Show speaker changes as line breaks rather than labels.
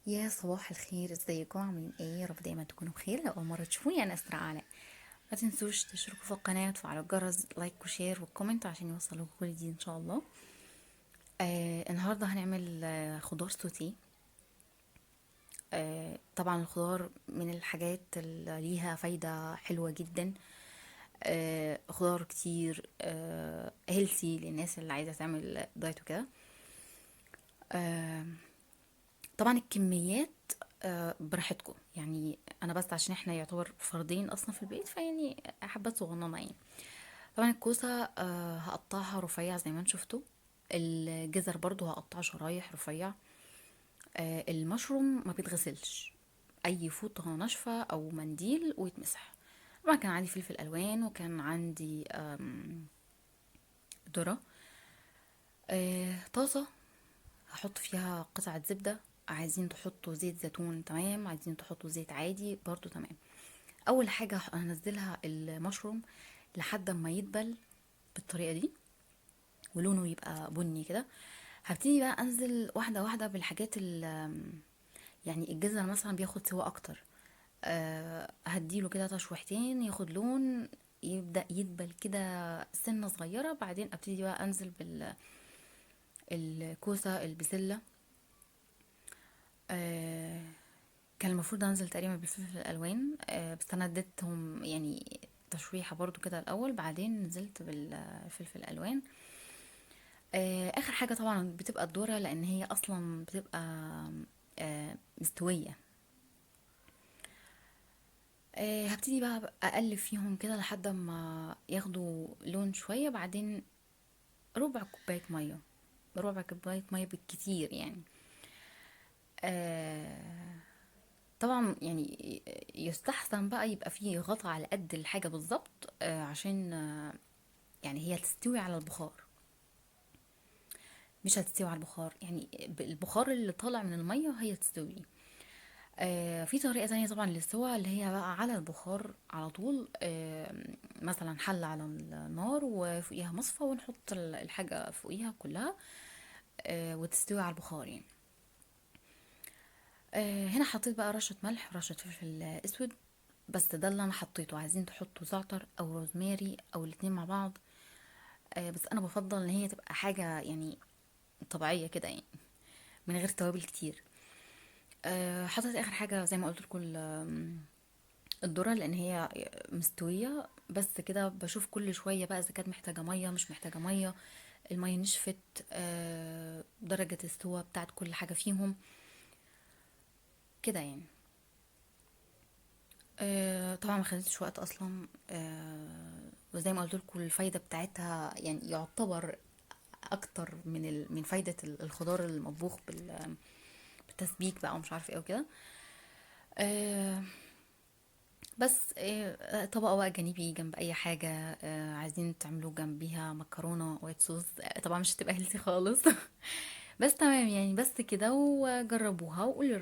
يا صباح الخير، ازيكم؟ عاملين ايه؟ يا رب دايما تكونوا بخير. لو اول مرة تشوفوني انا اسراء علاء. ما تنسوش تشتركوا في القناة وتفعلوا الجرس، like و share وال comment عشان يوصلوكوا كل جديد ان شاء الله. النهارده هنعمل خضار سوتيه. طبعا الخضار من الحاجات اللي ليها فايده حلوة جدا. خضار كتير، healthy للناس اللي عايزه تعمل diet وكده. طبعا الكميات براحتكم، يعني انا بس عشان احنا يعتبر فردين اصلا في البيت، فيعني حبات صغننه يعني. طبعا الكوسه هقطعها رفيع زي ما انتم شفتوا. الجزر برضو هقطعه شرايح رفيع. المشروم ما بيتغسلش، اي فوطه ناشفة او منديل ويتمسح. طبعا كان عندي فلفل الوان، وكان عندي ذره. طاسه هحط فيها قطعه زبدة. عايزين تحطوا زيت زيتون تمام، عايزين تحطوا زيت عادي برضو تمام. اول حاجة هنزلها المشروم لحد ما يدبل بالطريقة دي ولونه يبقى بني كده. هبتدي بقى انزل واحدة واحدة بالحاجات يعني الجزر مثلا بياخد سوا اكتر. هديله كده تشويحتين ياخد لون، يبدا يدبل كده سنة صغيرة. بعدين ابتدي بقى انزل بالكوسه البسله. كان المفروض انزل تقريبا بالفلفل الالوان، بس انا اديتهم يعني تشويحه برضو كده الاول، بعدين نزلت بالفلفل الالوان. اخر حاجة طبعا بتبقى الذرة، لان هي اصلا بتبقى مستوية. هبتدي بقى اقلب فيهم كده لحد ما ياخدوا لون شوية. بعدين ربع كوباية مية، ربع كوباية مية بالكتير يعني. طبعا يعني يستحسن بقى يبقى فيه غطا على قد الحاجة بالظبط، عشان يعني هي تستوي على البخار، مش هتستوي على البخار، يعني البخار اللي طالع من المية هي تستوي. في طريقة تانية طبعا للسوا اللي هي بقى على البخار على طول. مثلا حلة على النار وفوقيها مصفى، ونحط الحاجة فوقيها كلها، وتستوي على البخار يعني. هنا حطيت بقى رشة ملح ورشة فلفل اسود، بس ده اللي انا حطيته. عايزين تحطوا زعتر او روزماري او الاتنين مع بعض، بس انا بفضل ان هي تبقى حاجة يعني طبيعية كده، يعني من غير توابل كتير. حطيت اخر حاجة زي ما قلت لكم الذرة، لان هي مستوية بس كده. بشوف كل شوية بقى اذا كانت محتاجة مية مش محتاجة مية، المية نشفت، درجة السوا بتاعت كل حاجة فيهم كده يعني. طبعا ما خدتش وقت اصلا، وزي ما قلت لكم الفايدة بتاعتها يعني يعتبر اكتر من فايدة الخضار المطبوخ بالتسبيك بقى ومش عارفه ايه وكده. بس طبقه بقى جانبي جنب اي حاجة، عايزين تعملوه جنبيها مكرونه white sauce، طبعا مش هتبقى healthy خالص بس تمام يعني. بس كده، وجربوها وقولي رأيكم.